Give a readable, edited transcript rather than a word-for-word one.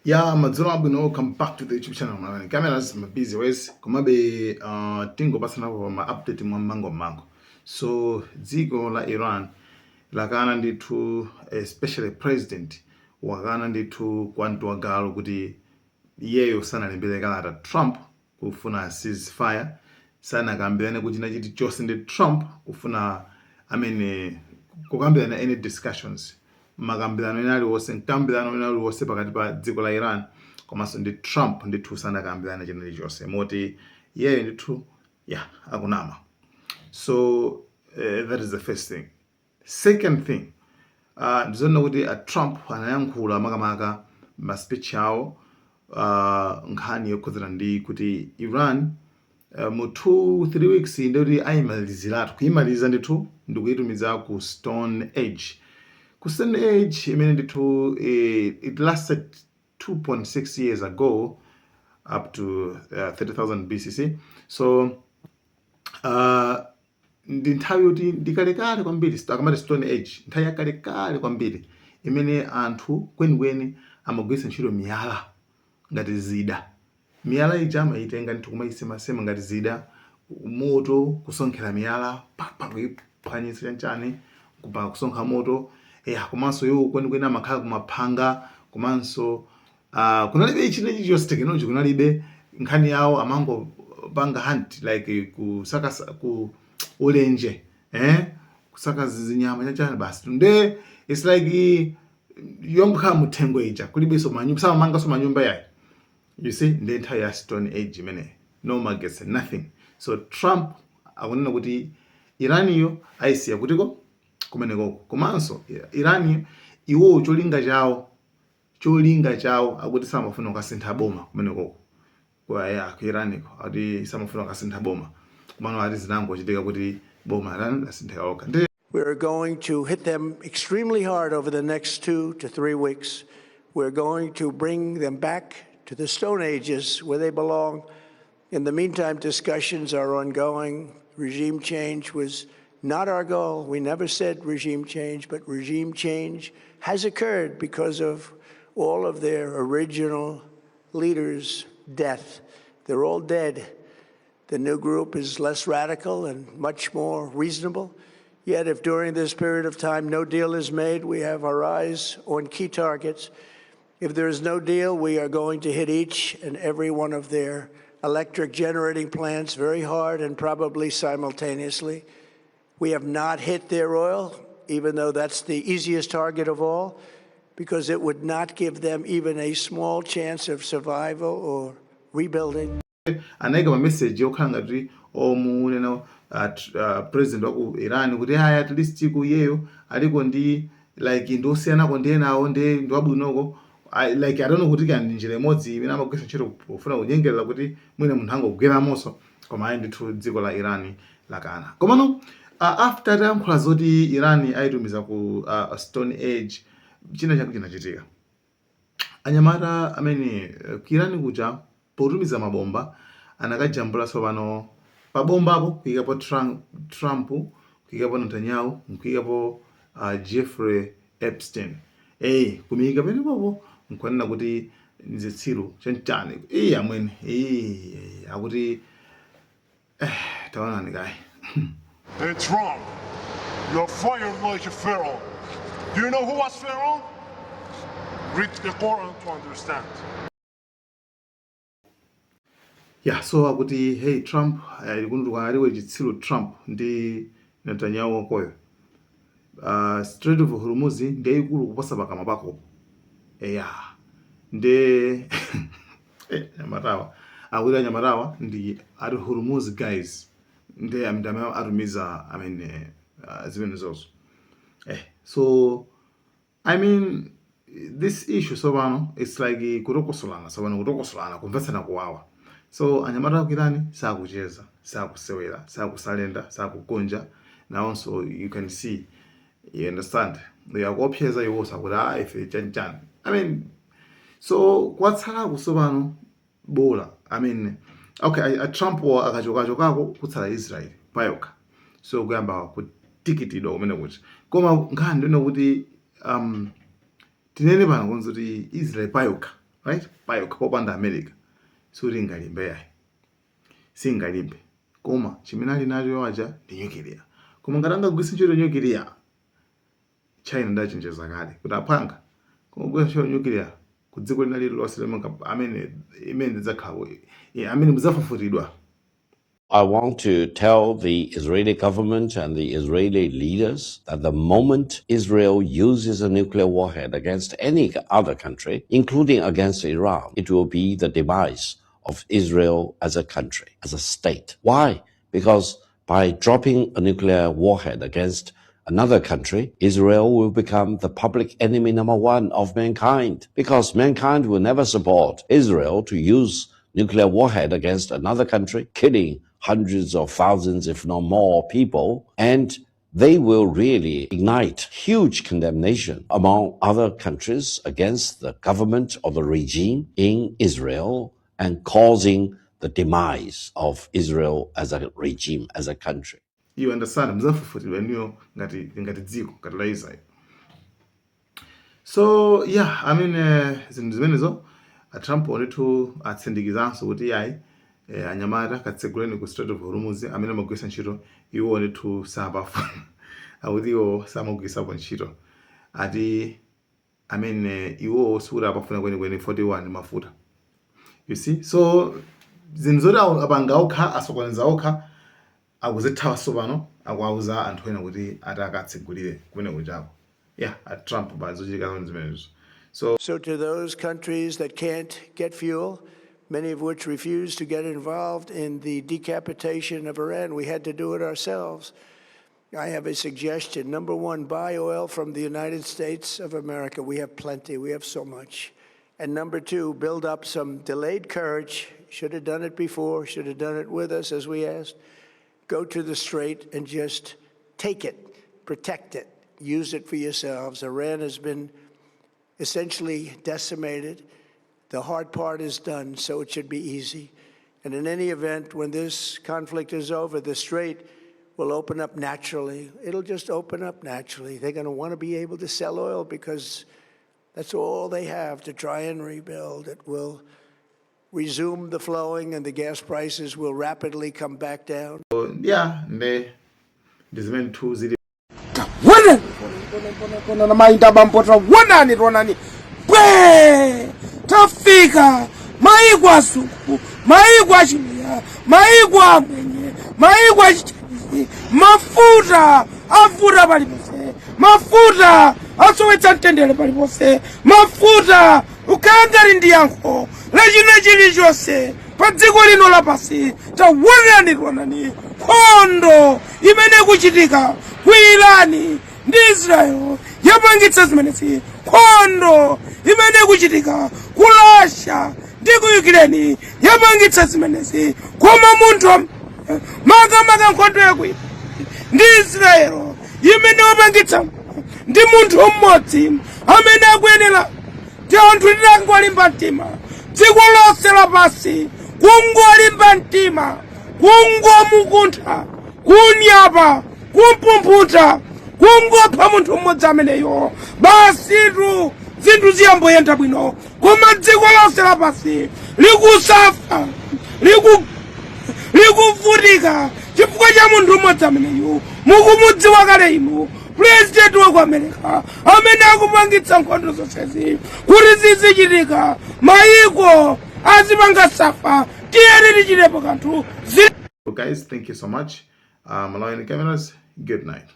Ya, madzulo abwino. Welcome back to the YouTube channel Malawi Cameras. Ma busy ways, komabe tingopatsanapo ma update mwa mmango mmango. So dziko la Iran lakana ndithu, especially president wakana ndithu kwamtuwagalu kuti iyeyo sanalembere kalata Trump kufuna ceasefire, sanakambirane kuchina chilichonse ndi Trump kufuna amene kukambirana any discussions, makambirano ena aliwonse, mkambirano ena aliwonse pakati pa dziko la Iran komanso ndi Trump. Ndithu sanakambirane china chilichonse, moti iyeyo ndithu ya akunama. So that is the first thing. Second thing, ndizoona kuti a Trump anayankhula makamaka ma speech awo nkhani yokhudzana ndi kuti Iran mu 2 3 weeks ndikuti ayimaliziratu, kuyimaliza ndithu, ndikuyitumiza ku Stone Age, ku Stone Age imene ndithu it lasted 2.6 years ago up to 30,000 BCC. So ndi nthawi yoti ndikalekale kwambiri. Akamati Stone Age, nthawi yakalekale kwambiri imene anthu kwenikweni amagwiritsa ntchito miyala ngati zida. Miyala ija amayitenga ndithu kumayisemasema ngati zida, moto kusonkhera miyala papa, kuyiphwanyitsa chanchani, kupaka kusonkha moto ya. Komanso iwo kwenikweni amakhala kumaphanga, komanso kunalibe china chilichonse, technology kunalibe. Nkhani yawo amangopanga hunt, like kusaka ku ulenje, kusaka zinyama chanchani basi. Nde it's like yongokhala muthengo ija, kulibenso manyumba, samamanganso manyumba yayi, you see. Ndi nthawi ya Stone Age imene no magetsi, nothing. So Trump akunena kuti Iraniyo ayisiya kutiko kumenekoko. Komanso Iraniyo iwowo cholinga chawo akuti samafuna kukasintha boma kumenekoko kwa ku Iraniko. Akuti samafuna kukasintha boma, komano ati zinangochitika kuti boma lani lasinthika lokha ndi We are going to hit them extremely hard over the next 2 to 3 weeks. We're going to bring them back to the Stone Ages where they belong. In the meantime, discussions are ongoing. Regime change was not our goal. We never said regime change, but regime change has occurred because of all of their original leaders' death. They're all dead. The new group is less radical and much more reasonable. Yet, if during this period of time no deal is made, we have our eyes on key targets. If there is no deal, we are going to hit each and every one of their electric generating plants very hard and probably simultaneously. We have not hit their oil, even though that's the easiest target of all, because it would not give them even a small chance of survival or rebuilding. Anayika ma message okhala ngati omunena president wa ku Iran kuti haya, at least ku iyeyo aliko ndi like ndi osiyanako ndi enawo, ndi wabwinoko. Like I don't know kuti kandi njira imodzi imene amagwiritsa ntchito pofuna kunyengerera kuti mwina munthu angogweramonso. Koma ayi ndithu, dziko la Iran lakana. Komano after atayankhula zoti Iran ayitumiza ku Stone Age, china chake chinachitika. Anyamata amene ku Iran kuja potumiza mabomba anakajambula tsopano pabombapo kuyikapo Trump, kuyikapo Netanyahu, nkuyikapo Jeffrey Epstein, kumuyika penepopo nkunena kuti nzitsiru chanchani. Amwene, akuti taonani kayi. Hey, Trump, you're fired like a pharaoh. Do you know who was Pharaoh? Read the Quran to understand. Yeah, so akuti, "Hey Trump, kunduka aliwe chitsiru Trump ndi Netanyahu wakoyo. Strait of Hormuz ndi yayikulu kuposa pakamwa pakopo." Eya, ndi anyamatawa akuti anyamatawa ndi ati Hormuz guys, ndi amene atumiza amene zimenezozo. So I mean, this issue tsopano it's like kutokosolana tsopano, kutokosolana, kumvetsana kuwawa. So anyamata aku Iran sakucheza, sakusewera, sakusalenda, sakugonja nawonso. You can see, you understand, akuopseza iwo sakuti ah, ife chanichani. I mean, so kwatsalaku tsopano bola, I mean, okay, a Trump akachokachokako kutsala Israel payokha, so kuyamba kutikitidwa kumene kuti. Koma nkhani ndine kuti tinene pano konza kuti Israel payokha right, payokha popanda America sikuti ingalimbe yayi, singalimbe. Koma chimene ali nacho aja ndi nuclear. Koma ngati angagwiritse ntchito nuclear, China ndachenjeza kale kuti aphanga kugwiritsa ntchito nuclear ku dziko lina lililonse lomwe amene imene lidzakhala amene mudzafufutidwa. I want to tell the Israeli government and the Israeli leaders that the moment Israel uses a nuclear warhead against any other country, including against Iran, it will be the demise of Israel as a country, as a state. Why? Because by dropping a nuclear warhead against another country, Israel will become the public enemy number one of mankind, because mankind will never support Israel to use nuclear warhead against another country, killing hundreds of thousands, if not more, people. And they will really ignite huge condemnation among other countries against the government or the regime in Israel and causing the demise of Israel as a regime, as a country. You understand? Muzafufutidwa inuyo ngati dziko ngati la Israel. So yeah, I mean, zinthu zimenezo a Trump ndithu atsindikizanso kuti yayi, anyamata katseguleni ku Strait of Hormuz. Amene amagwiritsa ntchito iwo ndithu sapafuna, akuti iwo samagwiritsapo ntchito, ati amene iwo sikuti apafuna kwenikweni 41 mafuta, you see? So zinthu zoti apanga okha, asokoneza okha, akuzithawa pano, akuauza anthu ena kuti ati akatsegulire kumene kuchako. Yeah, a Trump pa zochitika zone zimenezo. So So, to those countries that can't get fuel, many of which refuse to get involved in the decapitation of Iran, we had to do it ourselves. I have a suggestion. Number one, buy oil from the United States of America. We have plenty, we have so much. And number two, build up some delayed courage. Should have done it before, should have done it with us as we asked. Go to the strait and just take it, protect it, use it for yourselves. Iran has been essentially decimated. The hard part is done, so it should be easy. And in any event, when this conflict is over, the strait will open up naturally. It'll just open up naturally. They're going to want to be able to sell oil because that's all they have to try and rebuild. It will resume the flowing, and the gas prices will rapidly come back down. Yeah, nde ndi zimene ndithu zili. Wonani na mayinda bambo, wonani, tionani bwe tafika maiko azungu, maiko achiluya, maiko amwenye, maiko achichinese. Mafuta avuta paliponse, mafuta asowetsa mtendere paliponse, mafuta ukhala ngati ndi yankho lachina chilichonse pa dziko lino lapansi. Tawonani, tionani nkhondo imene ikuchitika ku Irani ndi Israel yapangitsa zimenezi, nkhondo imene ikuchitika ku Russia ndi ku Ukraine yapangitsa zimenezi. Koma munthu makamaka nkhondo yaku ndi Israel imene wapangitsa ndi munthu mmodzi amene akuyenera ndi anthu titangolimba mtima, dziko lonse lapansi kungolimba mtima, kungomukuntha, kunyapa, kumpumphuta, kungopha munthu mmodzi ameneyo basitu, zinthu ziyamboyenda bwino. Koma dziko lonse lapansi likusafa, likuvutika chifukwa cha munthu mmodzi ameneyu. Mukumudziwa kale inu, purezidenti wa ku America amene akupangitsa nkhondo zonsezi kuti zizichitika, mayiko azipanga suffer. Tiyeni tichitepo kanthu. Guys, thank you so much. Malawian Cameras, good night.